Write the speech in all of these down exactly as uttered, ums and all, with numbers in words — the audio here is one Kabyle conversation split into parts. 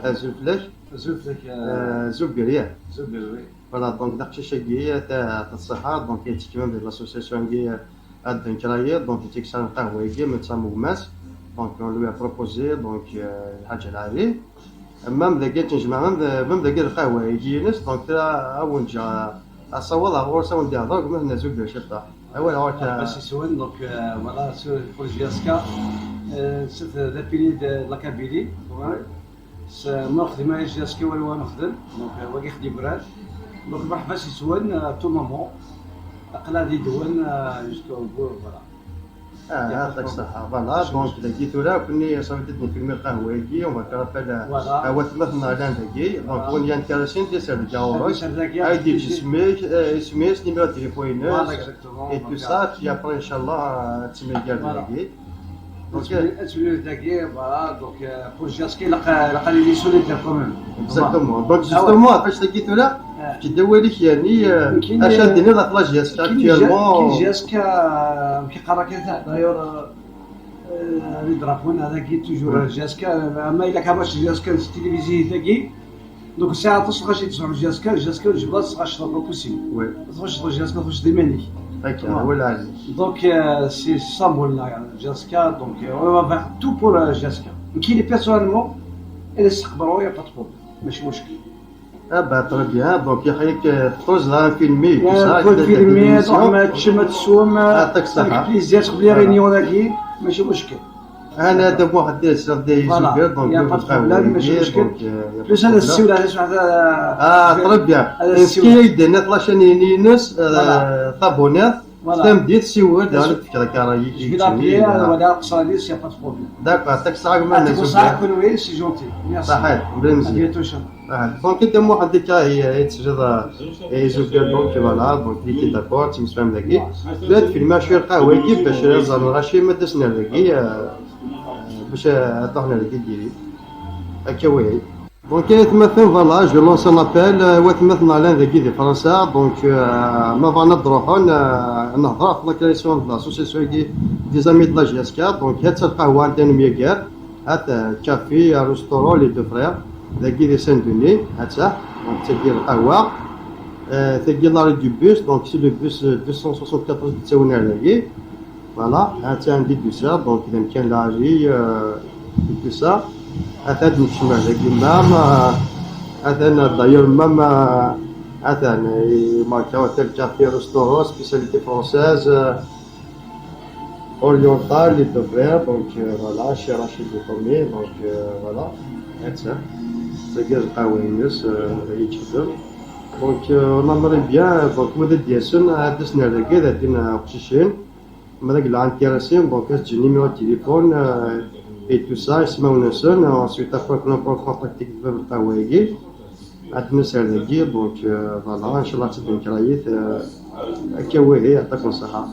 Azul fell-ak. Azul fell-ak. Euh, Zubir, yah. Zubir, oui. Voilà, donc d aqcic-agi, ta ta ṣṣeḥḥa, donc yettekmam di l'association-agi ad d-nekrayeḍ, donc yetteksan lqahwa-agi, netta am gma-s, donc on lui a proposé, donc euh, lḥaǧa lɛali. Même dagi ad tt-nejmeɛ, même d- même dagi lqahwa-agi-ines, donc tra awen-ǧǧeɣ asawaḍ ɣer ɣur-s, awen-d-ihḍer gma-tneɣ Zubir ciṭṭaḥ. Awal ɣur-k. Bas iswan, donc euh, voilà, sur pour J S K, euh, c'est euh, des piliers de la Kabylie, quand même. C'est ma nexdem ay J S K wala wa nexdem, donc euh, wagi xdim brad. Donc مرحبا s iswan, euh, à tout moment. Aql-aɣ di dwan, euh, jusqu'au bout, voilà. Ah, yɛṭik ṣṣeḥḥa. Voilà, donc dagi tura kunni صافي d-nfilmi lqahwa-agi, on va faire appel à Voilà. à watmaten-nneɣ llan dagi. Donc Voilà. win yintéressent ad d-iserreǧ ɣur-k, Ad d-iserreǧ, ad d-yeǧǧ isem-is, euh, isem-is, numéro de téléphone-ines, Voilà, exactement, et donc, tout ça, puis après, inchallah, euh, ad tt-nmagger Voilà. dagi. Donc, euh, donc euh, pour J S K, la, la, la, les solidaires quand même. Exactement. Donc Ah ouais. Justement, après cette guide-là, Ah. Tu d-awal-ik, yeɛni, euh, Nekkini, acu ara d-tiniḍ ɣef la Nekkini J S K actuellement? Nekkini J S K, euh, amek i qqar akka, d'ailleurs, euh, euh, les drapeaux, on a toujours J S K, euh, ama il a qu'à J S K, c'est télévisé, dagi. Donc c'est aṭas lɣaci tesɛu J S K, J S K, je vois, c'est pas possible. Oui. Txucceḍ J S K, txucceḍ iman-ik. Akka, Voilà. wala ɛli. Donc euh, c'est symbole là, J S K, donc euh, on va faire tout pour euh, J S K. Nekkini personnellement, il est il n'y a pas de problème. ماشي مشكل. Ah bah très bien, donc yeɛni-k txuṣṣeḍ un filmi, tout Ouais, ça, un peu des- des filmé, émissions. donc, ma tchima tsum, Ah, t'as que ça, avec hein. Plaisir, sur les Voilà. réunions là, ماشي مشكل. انا هذا واحد ديال الشرط ديال Voilà, زوبير، donc il y a pas de problème, ماشي مشكل. donc euh, y a pas de Plus هذا problème. السيولة هذا شنو هذا؟ Ah très bien. هذا Est-ce qu'il y a des net la chaîne Inus, Voilà. T'abonner, Voilà. Tamdit, siwel, Bien sûr. Avec la carrière. Je vais l'appeler, euh, voilà, ça dit, il n'y a pas de problème. D'accord, t'as que ça, Ah, c'est pour ça que oui, c'est gentil. Merci. صحيح، بلا À مزيان. bientôt, Inch'Allah. آه، دونك انت مو حد كاع هي هي تسجل، آه، هي زوج ديال دونك فوالا، دونك لي تي داكور، تمشي فاهم داكي. بلاد في المشوير قهوه كي باش رزان راشي ما دسنا داكي، آه، باش عطاونا داكي ديري. هكا وي. دونك يا تمثل فوالا، جو لونس ان ابيل، آه، وتمثلنا لان داكي دي فرنسا، دونك، آه، ما فانا دروحون، آه، نهضر في لا كريسيون دو لاسوسيسيون كي دي زامي دو لا جي اس كا، دونك هاد القهوه عندنا ميا كاع. هات كافي، ريستورون، لي دو فرير، داكي دي سان دوني، هاتا، دونك تاكي القهوة، آه، تاكي لاري دو بوس، دونك سي لو بوس deux cent soixante-quatorze دي تساوينا على كي. فوالا، هاتا عندي دو سا، دونك إذا كان لاري، آه، دو سا. هاتا هاد نكشم على كي مام، آه، هاتا دايور مام، آه، هاتا ماركا هوتيل كافي ريستورون سبيسياليتي فرونسيز، آه، اوريونتال لي دوفرير، دونك، آه، فوالا، شي رشيد لي بروميي، دونك، آه، فوالا، هاتسا. تاكي القهوة ينس، آه، يتخدم. دونك، آه، نمري بيان، دونك، مدد ياسن، آه، دسنا رقيد، هادين، آه، قشيشين. مداك العام كيرسين، دونك، هاتجي نيميرو تليفون، آه، اي تو سا، اسماو ناسن، آه، انسويت ابخي كنا نبقاو كونتاكتيك بباب القهوة ياكي. عندنا سعر داكي، دونك، آه، فوالا، ان شاء الله تبين كرايت، آه، هكا وهي، يعطيكم الصحة.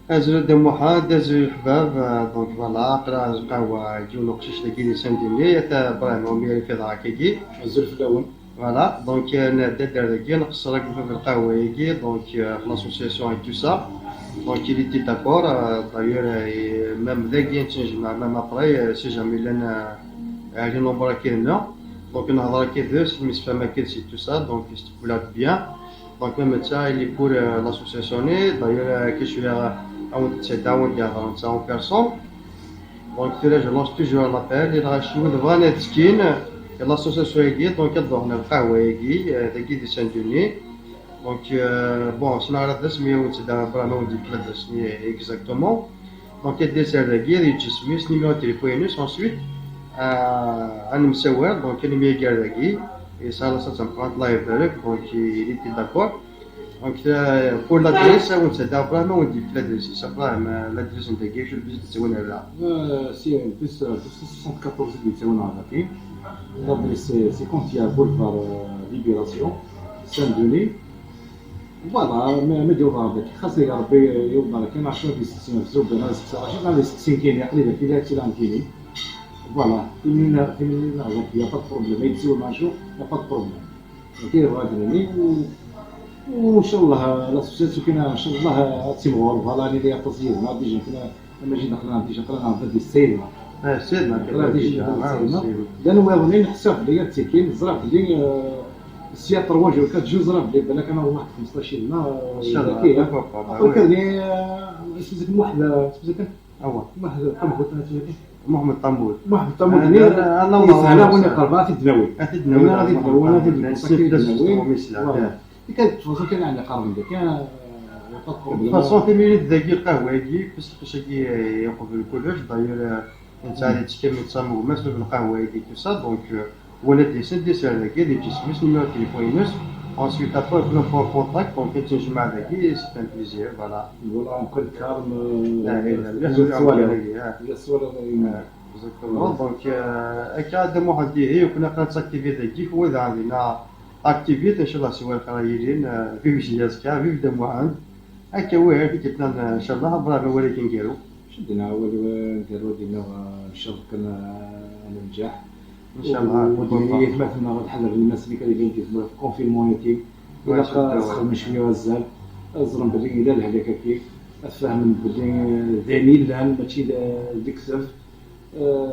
Azul a Dda Muḥend, azul a leḥbab, euh, donc voilà, aql-aɣ deg lqahwa n yiwen uqcic dagi di Saint-Denis, ata Brahim Omer i fi ḍeɛkagi. Azul fell-awen. Voilà, donc, euh, nɛedda-d ar dagi, nqeṣṣer akked bab lqahwa-agi, donc, euh, ɣef l'association et tout ça. Donc il était d'accord, euh, d'ailleurs, euh, même dagi nettnejmaɛ, même après, euh, si jamais llan, euh, les nombres akka-nni. Donc nehḍer akked-s, nemsefham akked-s et tout ça, donc il se déroule bien. Donc même netta il est pour, euh, l'association-nni, d'ailleurs, euh, akken cwiya ad wen-d-ttaddaɣ, ad wen-d-ihḍer netta en personne. Donc tura je lance toujours un appel i lɣaci wid bɣan ad ttekkin i l'association-agi, donc ad ruḥen ar lqahwa-agi, euh, dagi di Saint-Denis. Donc, euh, bon, ssneɣ ara d asmi i wen-ttaddaɣ, Brahim a wen-d-yefk l'adresse-nni exactement. Donc ad d-yas ar dagi, ad yeǧǧ isem-is, numéro de téléphone-ines, ensuite, euh, ad nemsawal, donc ad nemyager dagi. Yesɛa laṣel d tameqqrant, Allah ibarek, donc il était d'accord. Donc, euh, pour l'adresse, a wen-ttaddaɣ Brahim a wen-d-yefk l'adresse-is. Brahim, euh, l'adresse n dagi, acu lbus d-ttawin ar da? Euh, c'est le bus, euh, deux cent soixante-quatorze i d-yettawin ar dagi. L'adresse, c'est, c'est quand il y a boulevard, euh, Libération, Saint-Denis. Voilà, ma, ma d-yuḍen ar dagi, xas ay Rebbi yuḍen ar kan, ɛecra di sittin ɣef Zubir, ad sexseɣ acu, ad sexsin kini, aql-i dagi, la ttiliɣ kini. Voilà, tinin, tinin, il n'y a pas de problème, ay d-siwel macu, il n'y a pas de problème. Nekk yebɣa ad d-nini, u, u ncallah, l'association kan, ncallah, ad timɣur, voilà, nili aṭas yid-neɣ, déjà kan, maji d aql-aɣ, déjà aql-aɣ di ssayed-nneɣ. Ah, c'est ma Voilà, déjà, c'est bon. L'année dernière, نحسب بلي تيكين زرا بلي سيا trois jours quatre jours زرا بلي بالك انا واحد خمسطاش يوم. ان شاء الله، pourquoi pas. ابري كان سميتك واحد سميتك اوا واحد الطنبوط سميتك محمد طنبوط. واحد الطنبوط انا انا والله انا وين قربات الدناوي. اكيد ناوي انا غادي ندور انا غادي ندور نسيت الدناوي. مثلا. كانت فرصه كان على قرب عندك كان. فاصون تميلي داكي القهوه كي بس كاش كي يقبل كلش داير. انت غادي تكمل تصامو ما في القهوه كي تو سا دونك. ولا ديسان ديسان داكي اللي تسميس نيميرو تليفون ينس. Ensuite après prendre contact donc كنت نجمع داكي c'est un plaisir voilà. ولا ممكن كارم لا لا لا الصور. Exactement donc هكا هذا محمد هي كنا كنتاكتيفي داكي هو اذا عندنا اكتيفيتي ان شاء الله سوا قرايلين. Vive J S K, vive دم محمد. هكا وي هذيك كتنا ان شاء الله برا ما ولكن نديرو. شدنا اول نديرو دينا ان شاء الله كان ننجح. ان شاء الله ودينيا ما ثم غتحضر الناس اللي كانوا يديروا في الكونفينمون يتيم. ولا خدموا شويه غزال. زرم بلي الى الهلكه كي افهم بلي داني لان ماشي ديك سف.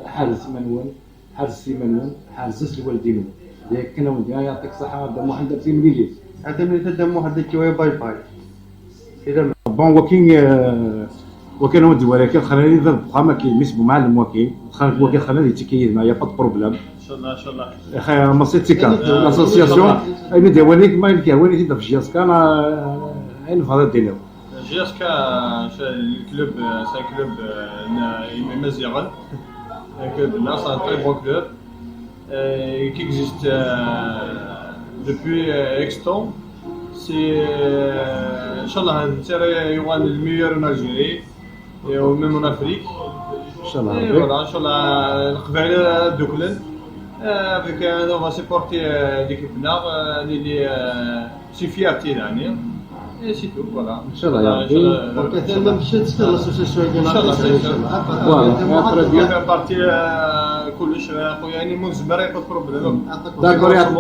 حارس منون، حارس سيمانون، حارس الوالدين. ياك كنا ودينا يعطيك الصحه عبد محمد في مليليس. هذا من تدا محمد كيوي باي باي. اذا بون وكين. وكان ودي ولكن خلاني ذا بخامة كي ميس بو معلم وكين خلاني وكين خلاني تيكي ما يا با بروبليم. ان شاء الله ان شاء الله. يا خي ما سيت سيكا لاسوسياسيون. اي ميديا وانيك ما يمكن وانيك تبدا في جياسكا انا. اين فضل دينو. J S K, c'est le club, c'est un club euh, na- maziɣen. Un club, c'est un très bon club euh, qui existe euh, depuis euh, X temps. C'est, euh, Inch'Allah, c'est le meilleur en Algérie et même en Afrique. ان شاء الله Et ربي. Voilà, Inch'Allah, القبائل دوكلن. Euh, avec, euh, on va supporter euh, l'équipe ناغ, euh, les, les, euh, c'est fierté يعني. Et c'est tout, voilà. ان شاء الله يا ربي. دونك انت لما مشيت حتى لاسوسياسيون ديال ان شاء الله العطية، سي إن شاء الله. Voilà, très bien. بارتي كلش خويا يعني من زمان يقول بروبليم. داكور يا اخي.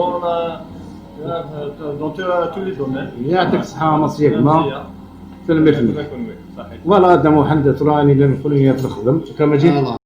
Dans tous les domaines. يعطيك الصحة مصير ما. سلمي فيك. صحيح. Voilà هذا محمد تراني لنقول لك نخدم كما جيت.